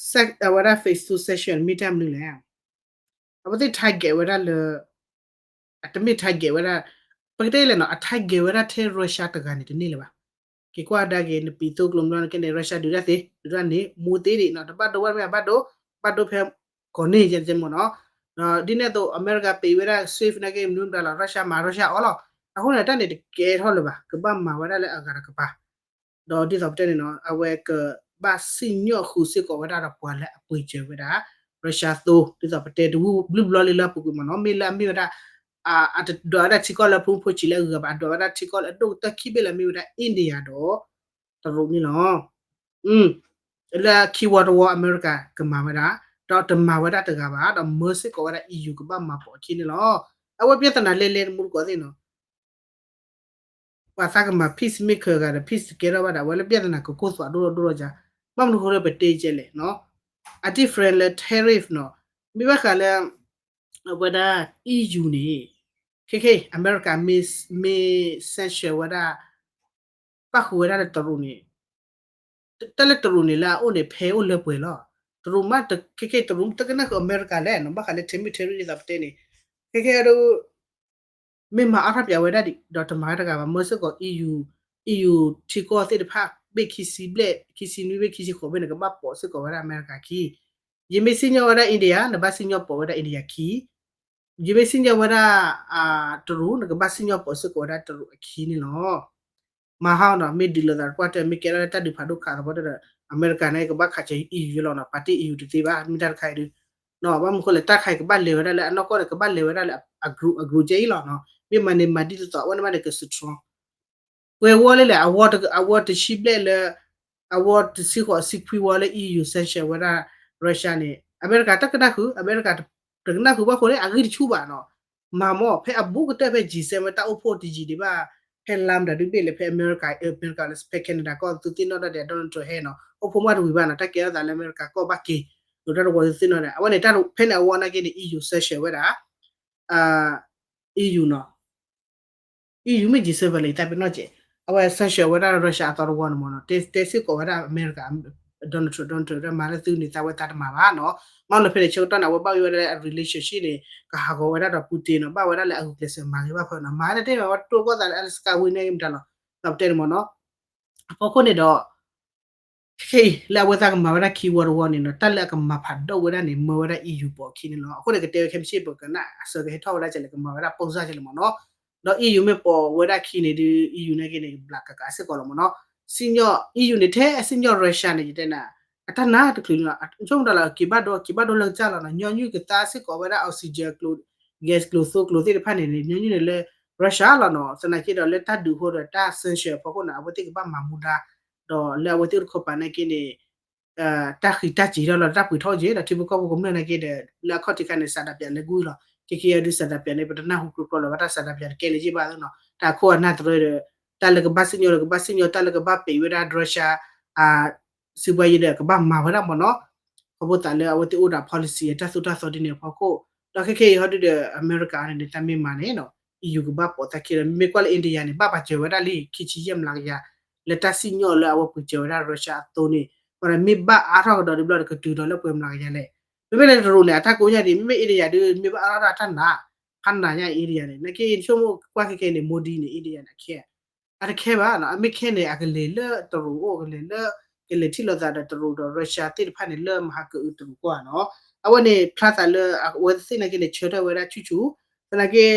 အဝဲဒၣ် phase two sanction မ့ၢ်တၢ်မနုၤလဲၣ် အဝဲသ့ၣ် target ဝဲဒၣ်လၢ အတမ့ၢ် target ဝဲဒၣ် ပကတဲလဲၣ်နီၤ အ target ဝဲဒၣ်ထဲ Russia တဂၤန့ၣ်တန့ၢ်လၢၤဘၣ် က့ၤကွၢ်ဒါက့ၤ နပံးသိကျိၤမ့ၢ်လီၤ နကဲန့ၣ် Russia ဒုးတၢ်သ့ ဒုးတၢ်န့ၣ် မူသ့ဒံးနီၤ တဘၣ်ဒိဘၣ်တမ့ၢ်ဘၣ်ဒိ ဘၣ်ဒိဖဲ ကိးန့ၢ်ယဲၢ်တမ့ၢ်နီၤ ဒီးဒ်န့ၣ်အသိး အမဲရကၤပံးဝဲဒၣ် SWIFT နာ်က့ မနုၤမတၤလီၤ Russia မၤ Russia အီၤလီၤ အဃိန့ၣ် တၢ်န့ၣ်တကဲထီၣ်လၢၤဘၣ် ကဘၣ်မၤဝဲဒၣ်လၢအဂၤတကပၤ ဒီးဒ်သိးပတဲန့ၣ်နီၤ အဝဲကဘၣ်စံၣ်ညီၣ်ဃုာ်စ့ၢ်ကီးဝဲဒၣ်ဒီးပှၤလၢအပှ့ၤစၢၤဝဲဒၣ် Russia သိ ဒ်သိးပတဲတဝံၤဘျုးဘျီလံလၢအပူၤကွံာ်မ့ၢ်နီၤ မ့ၢ်လၢအမ့ၢ်ဝဲဒၣ် အတဒွးဝဲဒၣ်ထံကီၢ်လၢဖိမုၣ်ဖိဆံးလၢအဂၤဘၣ် အဒွးဝဲဒၣ်ထံကီၢ်လၢအဒိၣ်ကတၢၢ်ခံဘ့ၣ်လၢအမ့ၢ်ဝဲဒၣ် India ဒီး တရူးန့ၣ်လီၤ လၢခံဝီတဝီအမဲရကၤကမၤဝဲဒၣ် ဒီးတမၤဝဲဒၣ်တဂၤဘၣ် ဒီးမၢစ့ၢ်ကီးဝဲဒၣ် EU ကဘၣ်မၤပိာ်အခံန့ၣ်လီၤ. အဝဲပြဿနာလဲလဲတမူတကိးသ့ၣ်နီၤ ပှၤသးကမၤ peacemaker ဂၤဒီး peace တကဲထီၣ်ဘၣ်ဒီး အဝဲလၢပြဿနာကကိၢ်သွးဒိၣ်ဒိၣ်ဒိၣ်ဒိၣ်ယါ, ဘၣ်မနုၤဃိလၢပတဲကဲလဲၣ်နီၤ, အ different လၢ tariff နီၤ, မ့ၢ်ဘၣ်ဃးလၢ အဝဲဒၣ် EU န့ၣ်, ခဲခဲ အမဲရကၤ မ့ၢ် sanction ဝဲဒၣ် ပၣ်ဃုာ်ဝဲဒၣ်လၢတရူးန့ၣ် တၢ်လၢတရူးန့ၣ်လၢအအိၣ်န့ၣ် ဖဲအိၣ်လၢပှဲၤလီၤ. တရူးမး ခဲခဲ တရူးတကနၣ်ဃုာ်အမဲရကၤလဲၣ်နီၤ, ဘၣ်ဃးလၢ tariff တရူးဒ်သိးပတဲန့ၣ်, ခဲခဲအဒိ မ့ၢ်မၤအါထီၣ်ပၠးဝဲဒၣ်ဒံး ဒီးတမၤဝဲတဂၤဘၣ် မၢစ့ၢ်ကီး EU, EU ထံကီၢ်သ့ၣ်တဖၣ် ဘ့ၣ်ခံဆံဘျဲၣ် ခံဆံနွံဘ့ၣ်ခံဆံဃိးဘ့ၣ်န့ၣ် ကဘၣ်ပိာ်စ့ၢ်ကီးဝဲဒၣ်အမဲရကၤခံ, ယမ့ၢ်စံၣ်ညီၣ်ဝဲဒၣ် India နဘၣ်စံၣ်ညီၣ်ပိာ်ဝဲဒၣ် India ခံ ယမ့ၢ်စံၣ်ညီၣ်ဝဲဒၣ် တရူး နကဘၣ်စံၣ်ညီၣ်ပိာ်စ့ၢ်ကီးဝဲဒၣ်တရူးအခံန့ၣ်လီၤ. မၤဟါနီၤ မ့ၢ်ဒုးလိာ်သးကွၢ်တၢ် မ့ၢ်ကဲထီၣ်လၢတၢ်ဒုးဖးဒိၣ်ခးသးဘီတဒီး အမဲရကၤန့ၣ် ကဘၣ်ခးစၢၤ EU လီၤနီၤ, ပာ်တ့ၢ် EU တသ့ဘၣ် မ့ၢ်တၢ်တခါအံၤဒုး, ဘၣ်မနုၤဃိလဲၣ် တၢ်တခါအံၤကဘၣ်လဲၤဝဲဒၣ်လၢအနီၢ်ကီၢ်န့ၣ် ကဘၣ်လဲၤဝဲဒၣ်လၢ အ group အ group ကဲအံၤလီၤနီၤ, မ့ၢ်မၤန့ၣ်မၤဒ်သိးသိး အဝဲန့ၣ်မးန့ၣ်က strong ပှဲၤဝီလၢလဲၣ် အဝီတဆံဘျဲၣ်လၢ အဝီတဆံဃိးဆံခွံဝီလၢ EU sanction ဝဲဒၣ် Russia န့ၣ် အမဲရကၤတကနၣ်ဃုာ် အမဲရကၤတကနၣ်ဃုာ်ဘၣ်ဃိန့ၣ် အဂံၢ်တဆူၣ်ဘၣ်နီၤ, မၤမီၢ် ဖဲအဘူးကတၢၢ်ဖဲ G seven တၢ်အိၣ်ဖှိၣ်တယံာ်ဒံးဘၣ်, ဖဲလါမတၤဒုဘ့ၣ်လဲၣ် ဖဲအမဲရကၤ အမဲရကၤလၢ ဖဲ Canada ကီၢ်သုးသ့ၣ်နီၣ်ဒၣ်ဒီး Donald Trump ဟဲနီၤ အိၣ်ဖှိၣ်မးတဝံၤဘၣ်နီၤ, တၢ်ကဲထီၣ်သးလၢအမဲရကၤကီၢ်ဘၣ်က့ၤ ဒိးတၢ်တဝီသုးသ့ၣ်နီၣ်ဒၣ် အဝဲန့ၣ် ဖဲန့ၣ်အဝီနာ်က့န့ၣ် EU sanction ဝဲဒၣ် EU နီၤ EU မ့ၢ် G seven လဲၣ် ယတၢ်ပ့ၤနီၣ်ကဲး, အဝဲ sanction ဝဲဒၣ် Russia အသီတဝီန့ၣ်မ့ၢ်နီၤ, တဲစ့ၢ်ကီးဝဲဒၣ်အမဲရကၤ Donald Trump, Donald Trump မၤလၢသုန့ၣ် သးဝဲသးတမၤဘၣ်နီၤ, မ့ၢ်လၢဖဲန့ၣ်ဆၢကတီၢ်န့ၣ် အဝဲဘၣ်ဝံၤဝဲဒၣ်လၢအ relationship န့ၣ် ကဟးဂီၤဝဲဒၣ်ဒီး Putin နီၤ, ဘၣ်ဝဲဒၣ်လၢအဂုာ်ကျဲးစၢးမၤဂ့ၤဘၣ်ဖဲနီၤ, မၤတၢ်တဲမ့ၢ်ဝဲတိၢ်ကီၢ်သးလၢ Alaska ဝံၤန့ၣ်မ့ၢ်တၢ်လီၤ, ဒီးပတဲန့ၣ်မ့ၢ်နီၤ အဖီခိၣ်န့ၣ်ဒီး ခဲခဲအံၤ လၢအဝဲသးကမၤဝဲဒၣ်ခံဝီတဝီန့ၣ်နီၤ, တၢ်လၢအကမၤဖးဒိၣ်ဝဲဒၣ်န့ၣ် မၢဝဲဒၣ် EU ပိာ်အခံန့ၣ်လီၤ. အဃိန့ၣ် ကတဲဝဲခဲမုၢ်ဆ့ၣ် ပကနၣ်အစၢၤကဟဲထီၣ်ဝဲဒၣ်ကလဲၣ် ကမၤဝဲဒၣ်ပိၢ်စၢ်ကလဲၣ်မ့ၢ်နီၤ, ဒီး EU မ့ၢ်ပိာ်ဝဲဒၣ်ခံန့ၣ်ဒုး EU နာ်က့န့ၣ် ဘျးကကးစ့ၢ်ကီးလီၤမ့ၢ်နီၤ, စံၣ်ညီၣ် EU န့ၣ် ထဲအစံၣ်ညီၣ် Russia န့ၣ် ယတဲနၤ အတၢ်နါတချုးလီၤ, ဆိကမိၣ်တၢ်လီၤ က့ၤဘၣ်ဒိ က့ၤဘၣ်ဒိလၢကစၢ်လီၤနီၤ, ညီနုၢ်ကသါစ့ၢ်ကီးဝဲဒၣ် oxygen ကျိၤ gas ကျိၤသိကျိၤသ့ၣ်တဖၣ်န့ၣ် ညီနုၢ်န့ၣ်လၢ Russia လီၤနီၤ, သနာ်က့ဒီးလၢတၢ်ဒုးအဃိဒီးတၢ် sanction အဖီခိၣ်န့ၣ် အဝဲသ့ၣ်ကဘၣ်မၤမူဒါ ဒီးလၢအဝဲသ့ၣ်အိၣ်တခီပၤနာ်က့န့ၣ် တၢ်ဃံးတၢ်စံးထီၣ်လီၤ တၢ်ပှ့ၤထီၣ်က့ၤဒီးထံဖိကီၢ်ဖိကမျၢၢ်နာ်က့ဒီး လၢအခီၣ်ထံးခါန့ၣ် ဆန္ဒပြ လဲၤကွံာ်လီၤ, ခဲက့ၤအဒုး ဆန္ဒပြ န့ၣ် ပတနၢ်ဟူကြိကြိလီၤဘၣ် တၢ် ဆန္ဒပြ တကဲလၢၤဘၣ်သ့နီၤ, တၢ်ခိၣ်အနၢ်တရၢဒီး တၢ်လၢကဘၣ်စံၣ်ညီၣ်လၢကဘၣ်စံၣ်ညီၣ် တၢ်လၢကဘၣ်ပံးဝဲဒၣ် Russia စံးဘှါယံၤဒီးကဘၣ်မၤဝဲဒၣ်မ့ၢ်နီၤ, ခီဖျိသးလၢအဝဲသ့ၣ်အိၣ်ဒီး policy အတၢ်သိၣ်တၢ်သီဒ်န့ၣ်အဖီခိၣ်, ဒီးခဲခဲအံၤဟီဒုဒီး အမဲရကၤန့ၣ် တၢ်မ့ၢ်မၤန့ၣ်နီၤ EU ကဘၣ်ပိာ်သးခံဒီး မ့မ့ၢ်ကွၢ်လၢ India န့ၣ် ဘၣ်ပာ်စၢၤဝဲဒၣ်လံ ခံဆံယဲၢ်မျးကယၤ လၢတၢ်စံၣ်ညီၣ်လၢအဝဲပှ့ၤစၢၤဝဲဒၣ် Russia အသိးန့ၣ်, မ့ၢ်ဘၣ်အါထီၣ်ကဒီးဒ်ဘျီဒီးကတုၤဒီးလၢပှဲၤမျးကယၤလဲၣ်, မ့မ့ၢ်လၢတရူးန့ၣ် အတၢ်ကိးညါဒ် မ့မ့ၢ် India ဒုး မ့ၢ်ဘၣ်အါထီၣ်တၢ်နး, ဖးနးညါ India န့ၣ် နာ်က့ဆိကမိၣ်ကွၢ်ခဲခဲန့ၣ် Modi န့ၣ် India န့ၣ် အခဲ အတခဲဘၣ်နီၤ, အမ့ၢ်ခဲန့ၣ် အကလဲၤလၢတရူးအိၣ် ကလဲၤလၢ ကလဲၤထံၣ်လိာ်သးဒီးတရူးဒီး Russia သ့ၣ်တဖၣ်န့ၣ် လၢမဟါကအုတရူးကီၢ်ဧါနီၤ, အဝဲန့ၣ်ဖျါသးလၢအဝဲသ့ၣ်နာ်က့န့ၣ် ဆၢထၢၣ်ဝဲဒၣ်ဆူၣ်ဆူၣ်, သနာ်က့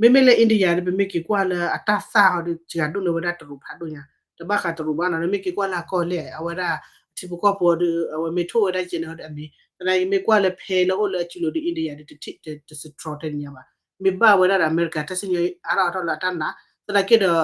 မ့မ့ၢ်လၢ India ဒီး ပမ့ၢ်က့ၤကွၢ်လၢအတၢ်သၣ်ဟီဒီး စှၤဒိၣ်န့ၢ်ဝဲဒၣ်တရူးဖးဒိၣ်ညါ, တဘၣ်ဃးတရူးဘၣ်နီၤ, နမ့ၢ်က့ၤကွၢ်လၢအကီၢ်လဲၣ် အဝဲဒၣ် ထံဖိကီၢ်ဖိဒီး အဝဲမ့ၢ်ထိၣ်ဝဲဒၣ်ကဲန့ၣ်ဟီဒီးအမံၤ, သနာ်က့မ့ၢ်ကွၢ်လၢဖဲလၢအိၣ်လၢအစုလိၤဒီး India ဒီး တထံၣ်တစထြီတနံၤညါဘၣ်, မ့ၢ်ဘၣ်ဝဲဒၣ်ဒီးအမဲရကၤတၢ်စံၣ်ညီၣ်အါထီၣ်အါထီၣ်လၢအတၢ်နး, သနာ်က့ဒီး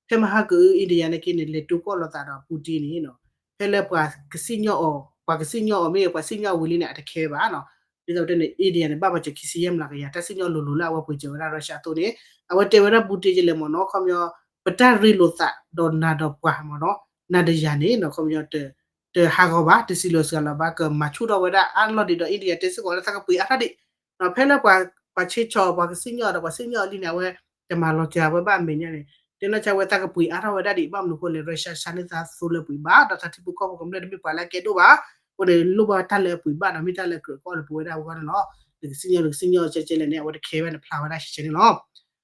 ဖဲမဟါကအု India နာ်က့န့ၣ် လဲၤတိၢ်ကီၢ်လိာ်သးဒီး Putin န့ၣ်နီၤ, ဖဲလၢပှၤကစံၣ်ညီၣ်အီၤ ပှၤကစံၣ်ညီၣ်အီၤမ့ၢ်ဂ့ၤ ပှၤစံၣ်ညီၣ်ဝံၤလံန့ၣ် အတခဲဘၣ်နီၤ, ဒ်သိးပတဲန့ၣ် India န့ၣ် ဘၣ်ပာ်စၢၤခံဆံယဲၢ်မျးကယၤ တၢ်စံၣ်ညီၣ်လိၤလိၤလၢအဝဲပှ့ၤစၢၤဝဲဒၣ် Russia အသိးန့ၣ်, အဝဲတဲဝဲဒၣ် Putin ကလဲၣ်မ့ၢ်နီၤ, ခီပညီ ပတၢ်ရ့လိာ်သးဒီးနၤဒီးပှၤမ့ၢ်နီၤ, နၤဒီးယၤန့ၣ်နီၤ ခီပညီ တဟးဂီၤဘၣ် တစံးလီၤစှၤလီၤဘၣ် ကမၤဆူၣ်ထီၣ်ဝဲဒၣ်အါလီၢ်ဒံးဒီး India တဲစ့ၢ်ကီးလၢသးကပှ့ၤအါထီၣ်ဒံး, ဒီးဖဲလၢပှၤဆ့ဆီၣ် ပှၤကစံၣ်ညီၣ်ဒီးပှၤစံၣ်ညီၣ်အီၤလံန့ၣ် အဝဲတမၤလီၤစှၤဝဲဘၣ်အမဲာ်ညါန့ၣ်, တဲနီၢ်ဆါဝဲသးကပှ့ၤအါထီၣ်ဝဲဒၣ်ဒံး ဘၣ်မနုၤဃိလဲၣ် Russia ဆါန့ၢ်သးသိလၢပှ့ၤဘၣ် ဒီးသးထံဖိကီၢ်ဖိကမျၢၢ်တမ့ၢ်ပှၤလၢအကဲဒိၣ်ဘၣ်, အဃိန့ၣ် လိၣ်ဘၣ်တၢ်လၢအပှ့ၤဘၣ်ဒီးမ့ၢ်တၢ်လၢအကြၢးကီၢ်လၢပဝဲဒၣ်အဂီၢ်န့ၣ်လီၤ, နကစံၣ်ညီၣ်နကစံၣ်ညီၣ်ကဲကဲလဲၣ်န့ၣ် အဝဲတခဲဘၣ်န့ၣ် ဖျါဝဲဒၣ်ရှဲရှဲန့ၣ်လီၤ.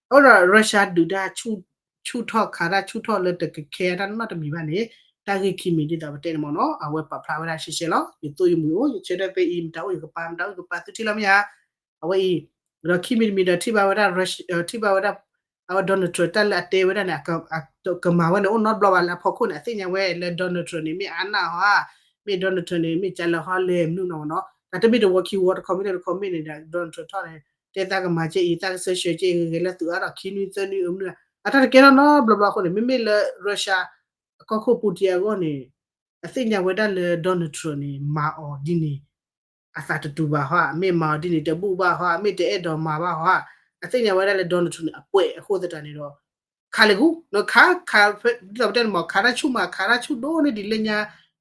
အဃိဒီး Russia ဒုးတၢ်ဆူၣ်ထီၣ်ခးတၢ်ဆူၣ်ထီၣ်လၢတကခဲတၢ်နီတမံၤဘၣ်န့ၣ်, တၢ်ဂ့ၢ်ခံမံၤဒ်သိးပတဲန့ၣ်မ့ၢ်နီၤ အဝဲပာ်ဖျါဝဲဒၣ်ရှဲရှဲလီၤ. ယသိၣ်ယမုာ်အိၣ် ယဆၢထၢၣ်ဖဲအံၤ မတၤအိၣ်ယကပာ် မတၤအိၣ်ယကပာ် သုထံၣ်လီၤမ့ၢ်ဧါ, အဝဲအံၤ, ဒီးခံမံၤတမံၤဒီးထံၣ်ဘၣ်ဝဲဒၣ် Russia ထံၣ်ဘၣ်ဝဲဒၣ် အဝဲ Donald Trump တၢ်လၢအတဲဝဲဒၣ်န့ၣ် ကမၤဝဲန့ၣ် အိၣ်နီတဘျီဘၣ်လၢအဖီခိၣ်န့ၣ် အသ့ၣ်ညါဝဲလၢ Donald Trump န့ၣ် မ့ၢ်အါနၢ်ဟီဧါ, မ့ၢ် Donald Trump န့ၣ် မ့ၢ်ကလဲၤဟီလဲၤမနုၤနီၤမ့ၢ်နီၤ, တၢ်တမ့ၢ်တဝီခံဝီတခီမ့ၢ်တခီမ့ၢ်န့ၣ်ဒီး Donald Trump ထီၣ်န့ၣ် တဲသးကမၤကဲအံၤ သးကစၢၢ်ဆၢကဲအံၤ ဂဲၤဂဲၤလၢသုးအါဒီးခံနွံသၢနွံအမနုၤ, အတၢ်တကဲထီၣ်နီတဘျီဘျီအဃိန့ၣ် မ့မ့ၢ်လၢ Russia အကီၢ်ခိၣ် Putin အဂီၢ်န့ၣ် အသ့ၣ်ညါဝဲဒၣ်လၢ Donald Trump န့ၣ် မၤအီၤဒ်န့ၣ် အသးတတူာ်ဘၣ်ဟီဧါ, အမ့ၢ်မၤအီၤဒ်န့ၣ် တဘူၣ်ဘၣ်ဟီဧါ, အမ့ၢ်တအဲၣ်ဒိးမၤဘၣ်ဟီဧါ, အသ့ၣ်ညါဝဲဒၣ်လၢ Donald Trump န့ၣ် အပှဲၤအဃိသတးန့ၣ်ဒီး ခးလၢာ်ကူ, ခး, ခး, ဒ်သိးပတဲန့ၣ်မ့ၢ် ခးတၢ်ဆူၣ်မး ခးတၢ်ဆူၣ်ဒိၣ်န့ၢ်ဒံးလၢညါ,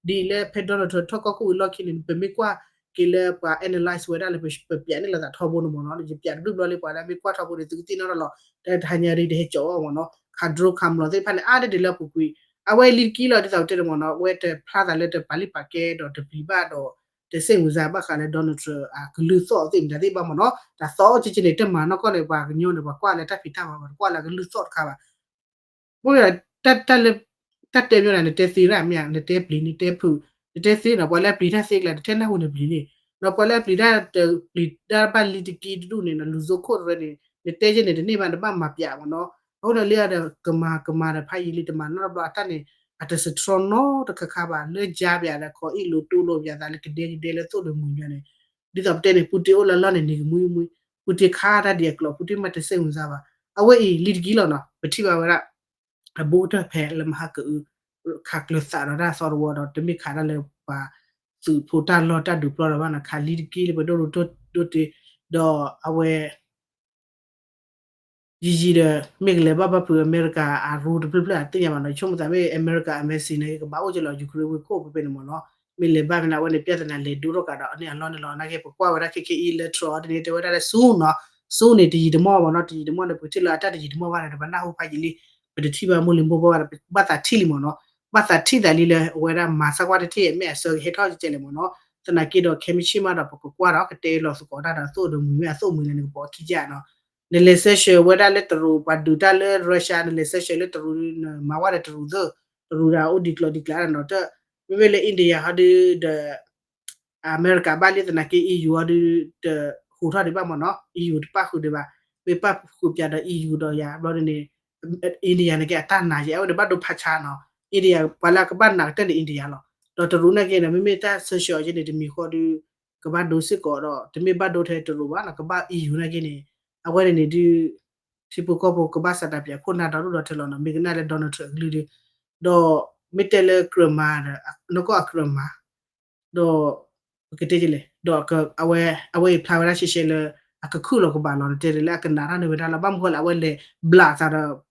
ဒ်လၢဖဲ Donald Trump ထီၣ်ကီၢ်ခိၣ်ဝံၤလီၢ်ခံန့ၣ် ပမ့ၢ်ကွၢ်က့ၤလၢပှၤ analyze ဝဲဒၣ်လၢပပျးန့ၢ်လိာ်သးထီဘိန့ၣ်မ့ၢ်နီၤ, ယပျးတဘျုးဘျီလံ ပှၤလၢအမ့ၢ်ကွၢ်ထီဘိန့ၣ် သုကသ့ၣ်နီၣ်ထီၣ်လီၤ, တဟါညါဒ်တဟဲကၠီအီၤမ့ၢ်နီၤ, ခး drone ခး မျီၤ သ့ၣ်တဖၣ်န့ၣ် အါဒ်ဒ်လၢအပူၤကွံာ်, အဝဲလံတကံလီၤ ဒ်သိးပတဲန့ၣ်မ့ၢ်နီၤ, အဝဲတဖျါသးလၢတပာ်လုၢ်ပာ်ကဲဒီးတပျံၤဘၣ်ဒီး တစ့ၣ်မုာ်စၢၤဘၣ်ဃးလၢ Donald Trump အကလုၢ်သီၣ်သ့ၣ်မတၤသ့ၣ်ဘၣ်မ့ၢ်နီၤ, တၢ်သီၣ်ကကန့ၣ် တမၤနီၢ်ကီၢ်န့ၣ် ပှၤကညီန့ၣ် ပှၤကွၢ်လၢတၢ်ဖံးတၢ်မၤ ပှၤတကွၢ်လၢအကလုၢ်သီၣ်တခါဘၣ်. ဘၣ်ဒီး တၢ်လၢ တၢ်တဲမ့ၢ်ဒၣ် နတဲသ့ရၣ်မ့ၢ်ဧါ, နတဲပျံၤ နတဲဖုး, နတဲသ့ဒီး ပှၤလၢအပျံၤတၢ်သ့ကျါ နတဲနၢ်ဟူန့ၣ်ပျံၤန့ၣ်, ဒီးပှၤလၢအပျံၤတၢ်တပျံၤတၢ်ဘၣ်လံတကံတဒူၣ်န့ၣ် လူၤစိခိၣ်တရၢန့ၣ် နတဲယဲန့ၣ် တန့ၢ်ဘၣ် နဘၣ်မၤပျးမ့ၢ်နီၤ, အဃိန့ၣ်လံဒီး ကမၤကမၤဒီးဖးယံာ်လံ တမၤနီတဘျီ အတၢ်န့ၣ် အတစထြီနီတခါခါဘၣ် လၢကၠါပျးဒီး ခိးအ့ၣ်လိာ်တူၢ်လိာ်ပျးသးလၢကဒဲကဒဲလၢသိၣ်ဒီးမှံၤညါန့ၣ်, ဒ်သိးပတဲန့ၣ် Putin အိၣ်လၢလီၢ်န့ၣ် နံၤကမှံမှံ, Putin ခးတၢ်ဒ်အကျိၤ Putin မ့ၢ်တစ့ၣ်မုာ်စၢၤဘၣ်, အဝဲအံၤလံတကံလီၤနီၤ ပထံၣ်ဘၣ်ဝဲဒၣ် အဘူးကတၢၢ်ဖဲလၢမဟါကအု ခးကျၢၤသးဒီးတၢ်သီတဝီဒီး တမ့ၢ်ခးတၢ်လၢပှၤသုးဖိတၢ်လီၢ်တၢ်ဒုးပျီဒီးဘၣ်နီၤ ခးလံတကံလၢပဒိၣ်ဒိၣ်ဒိၣ်တ့ၢ်, ဒီးအဝဲ ယံာ်ယံာ်ဒီး မ့ၢ်ကလဲၤဘၣ်ဘၣ်ဖုးအမဲရကၤအရူတဖျၢၣ်ဖျၢၣ် အသ့ၣ်ညါဘၣ်နီၤ, ဆိကမိၣ်သးမ့ၢ်အမဲရကၤ embassy န့ၣ် ကဘၣ်အိၣ်က့ၤလီၤ Ukraine ဝ့ၢ်ခိၣ်ဖဲဖဲန့ၣ်မ့ၢ်နီၤ, မ့ၢ်လဲၤဘၣ်ဖဲန့ၣ် အဝဲန့ၣ် ပြဿနာ လဲၤဒိထီၣ်ကးဒီး အန့ၣ်အလီၢ်န့ၣ်လီၤ, နာ်က့ ပကွၢ်ဝဲဒၣ်ခဲခဲအံၤလၢ Trump အီၤဒ်န့ၣ် တဲဝဲဒၣ်လၢ soon နီၤ, soon န့ၣ် တယံာ်တမီၢ်ဘၣ်နီၤ, တယံာ်တမီၢ်န့ၣ် ပကထံၣ်လၢအတၢ်တယံာ်တမီၢ်ဘၣ်န့ၣ် ပနၢ်ဟူဖးယံာ်လံ, ပတထံၣ်ဘၣ်မိၢ်လံၤမိၢ်ပှၢ်ဘၣ်ဒီး ဘၣ်သးထံၣ်လံမ့ၢ်နီၤ, ဘၣ်သးထံၣ်သးလံလၢအဝဲဒၣ်မၤစၢ်ကွၢ်တထံၣ် မ့ၢ်အဆၢကဟဲထီၣ်ကဲလဲၣ်မ့ၢ်နီၤ, သနာ်က့ဒီး ခဲမုၢ်ဆ့ၣ်မးဒီး ပကကွၢ်ဒီး ကတဲလီၤသကိးတၢ်ဒီး သိၣ်ဒီးမှံၤမ့ၢ်အသိၣ်မှံၤလၢန့ၣ် ကပိာ်အခံကနီၤ နလဲၤဆၢဆှၢဝဲဒၣ်လၢတရူး ပှၤဒုးတၢ်လၢ Russia နလဲၤဆၢဆှၢလၢတရူး နမၤဝဲဒီးတရူးသၢ, တရူးဒီးအိၣ်ဒံးကျိၤဒံးကျါနီၤ, မ့မ့ၢ်လၢ India ဟီဒုဒီး အမဲရကၤဘၣ်လံသနာ်က့ EU ဟီဒု တဟူးထီၣ်ဒံးဘၣ်မ့ၢ်နီၤ, EU တပၣ်ဃုာ်ဒံးဘၣ်, မ့ၢ်ပၣ်ဃုာ်ပၠးဒီး EU ဒီးယၤဘျီဒ်န့ၣ် India န့ၣ်က့အတၢ်နာ်ယဲ အဝဲန့ၣ်ဘၣ်ဒိဖးဆါနီၤ, India ပှၤလၢအကဘၣ်နာ်ကတၢၢ်န့ၣ် India လီၤ, ဒီးတရူးနာ်က့န့ၣ် မ့မ့ၢ်တၢ်ဆၢဆှၢအီၤက့န့ၣ် တမံၤဃီဒု ကဘၣ်ဒိစ့ၢ်ကီးဒီး တမ့ၢ်ဘၣ်ဒိထဲတရူးဘၣ်နီၤ, ကဘၣ် EU နာ်က့န့ၣ်, အဝဲန့ၣ်န့ၣ်ဒု ထံဖိကီၢ်ဖိကဘၣ်စးတၢ်ပၠးခိၣ်နၢ်ဒီဒူၣ်ဒီထၢလီၤနီၤ, မ့ၢ်ကနၣ်လၢ Donald Trump အကလုၢ်ဒု, ဒီးမ့ၢ်တဲလၢကြၢးမၤဒီး နီၢ်ကီၢ်အကြၢးမၤ ဒီး ပကတဲကလဲၣ် ဒီးအဝဲ အဝဲအံၤဖျါဝဲဒၣ်ရှဲရှဲလၢ အကခုၣ်လီၤကဘၣ်လီၤ နတဲလၢအကနၣ်တၢ်န့ၢ်ဝဲဒၣ်လီၤ, ဘၣ်မနုၤဃိလဲၣ် အဝဲလဲၤဘျးသးဒီး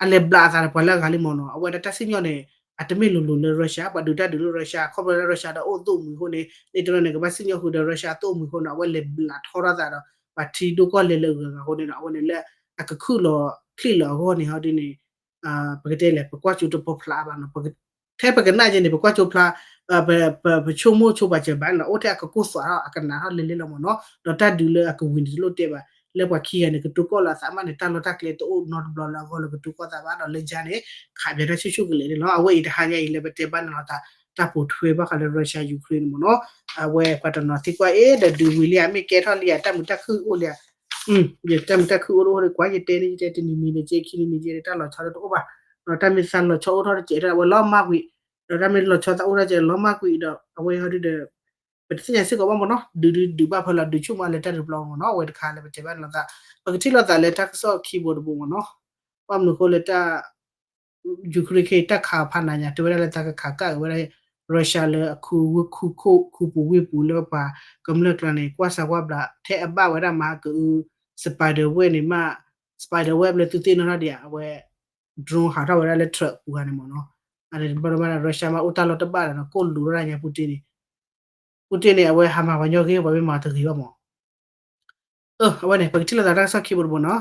အလဲၤဘျးသးဒီးပှၤလၢအဂၤလံမ့ၢ်နီၤ, အဝဲဒၣ်တၢ်စံၣ်ညီၣ်န့ၣ် အတမ့ၢ်လိၤလိၤလၢ Russia ပှၤဒုးတၢ်ဒုးလၢ Russia ခီဖျိလၢ Russia ဒီးအိၣ်သိၣ်မှံၤအဃိန့ၣ် လၢတရၢန့ၣ် ကဘၣ်စံၣ်ညီၣ်ဃုာ်ဒီး Russia အသိၣ်မှံၤအဃိန့ၣ် အဝဲလဲၤဘျးထီထီၣ်သးဒီး ပှၤထံဒိၣ်ကီၢ်လဲၤလၢအဂၤဂၤအဃိန့ၣ်ဒီး အဝဲန့ၣ်လၢ အကခုၣ်လီၤချံၣ်လီၤအဂီၢ်န့ၣ် ဟီဒ်န့ၣ် ပကတဲလဲၣ် ပကွၢ်ကၠိတပီဖျါဘၣ်နီၤ, ထဲပကနၣ်က့န့ၣ် ပကွၢ်ကၠိဖျါ ပဆိကမိၣ်ဆိပာ်စၢၤဘၣ်နီၤ, အိၣ်ထဲအကကိၢ်သွးထီၣ် အကနၣ်ထီၣ်လဲၤလဲၤလီၤမ့ၢ်နီၤ, ဒီးတၢ်ဒုးလၢအကဝံၤန့ၣ် တလိၣ်တဲဘၣ်, လၢပှၤခံဂၤန့ၣ် ကတိၤကီၢ်လီၤအသးမးန့ၣ် တၢ်လီၢ်တၢ်ကျဲတအိၣ်နီတဘျီလၢအဂီၢ်လၢကတိၤကီၢ်သးဘၣ်ဒီး လၢယၤန့ၣ် ခးပၠးတၢ်ဆူၣ်ဆူၣ်ကလဲာ်န့ၣ်လီၤ, အဝဲအံၤတဟါညါအံၤလၢပတဲဘၣ်န့ၣ်လီၤသး တၢ်ပိာ်ထွဲဘၣ်ဃးလၢ Russia Ukraine န့ၣ်မ့ၢ်နီၤ, အဝဲပှၤတနီၤသံကွၢ်အ့ၣ် ဒီးဒုးဝံၤလံဧါ မ့ၢ်ကဲထီၣ်လံဧါ တၢ်မုာ်တၢ်ခုၣ်အိၣ်လံဧါ ယတၢ်မုာ်တၢ်ခုၣ်အိၣ်တအိၣ်ဒီး ကွၢ်ယတဲန့ၣ် ယတဲတနံၤနံၤဒီးကဲ ခံနံၤနံၤကဲ တၢ်လီၤဆီတအိၣ်ဘၣ်, ဒီးတၢ်မ့ၢ်သးလီၤဆီအိၣ်ထီၣ်တကဲး အဝဲလီၤမၢ်ကွံာ်, ဒီးတၢ်မ့ၢ်လီၤဆီသးအိၣ်ထီၣ်ကဲး လီၤမၢ်ကွံာ်ဒီး အဝဲဟီဒုဒီး ပတသ့ၣ်ညါစ့ၢ်ကီးဘၣ်မ့ၢ်နီၤ, ဒုးဒုးဒုးဘၣ်ဖဲလီၤ ဒုးဆူၣ်မးလၢတၢ်ဒုးပျီမ့ၢ်နီၤ, အဝဲတခါလၢပတဲဘၣ်န့ၣ်လီၤသး, ပကထံၣ်လိာ်သးလၢတၢ်ကစီၣ်ခံဘိတဘိမ့ၢ်နီၤ, ဘၣ်မနုၤအဃိလၢတၢ် Ukraine ခဲအံၤတၢ်ခးဖးနးညါ တဲဝဲဒၣ်လၢတၢ်ကခးကၣ်ဝဲဒၣ် Russia လၢအခူဝ့ၢ်ခူခိၣ် ခူပူၤဝ့ၢ်ပူၤလၢပှၤကမျၢၢ်ကျါန့ၣ် ကွၢ်စၢၤကွၢ်ဘျး ထဲအဘၣ်ဝဲဒၣ်မၤက spider web န့ၣ်မး, spider web လၢသုသ့ၣ်နီၣ်ထီၣ်ဒံးဧါ အဝဲ drone ဟးထီၣ်ဝဲဒၣ်လၢ truck ပူၤဂၤန့ၣ်မ့ၢ်နီၤ, အန့ၣ်တဘျီတဘျီန့ၣ် Russia မးအိၣ်တၢ်လီၢ်တဘၣ်ဒီးနီၤ ကိၣ်လူၤထီၣ်ဒၣ်ညါ Putin န့ၣ်, Putin န့ၣ် အဝဲဟးမၤပှၤညီဂ့ၤ ပှၤမ့ၢ်မၤတဂ့ၤဘၣ်မး, အဝဲန့ၣ် ပကထံၣ်လိာ်သးတၢ်ကစီၣ်ခံဘိတဘိနီၤ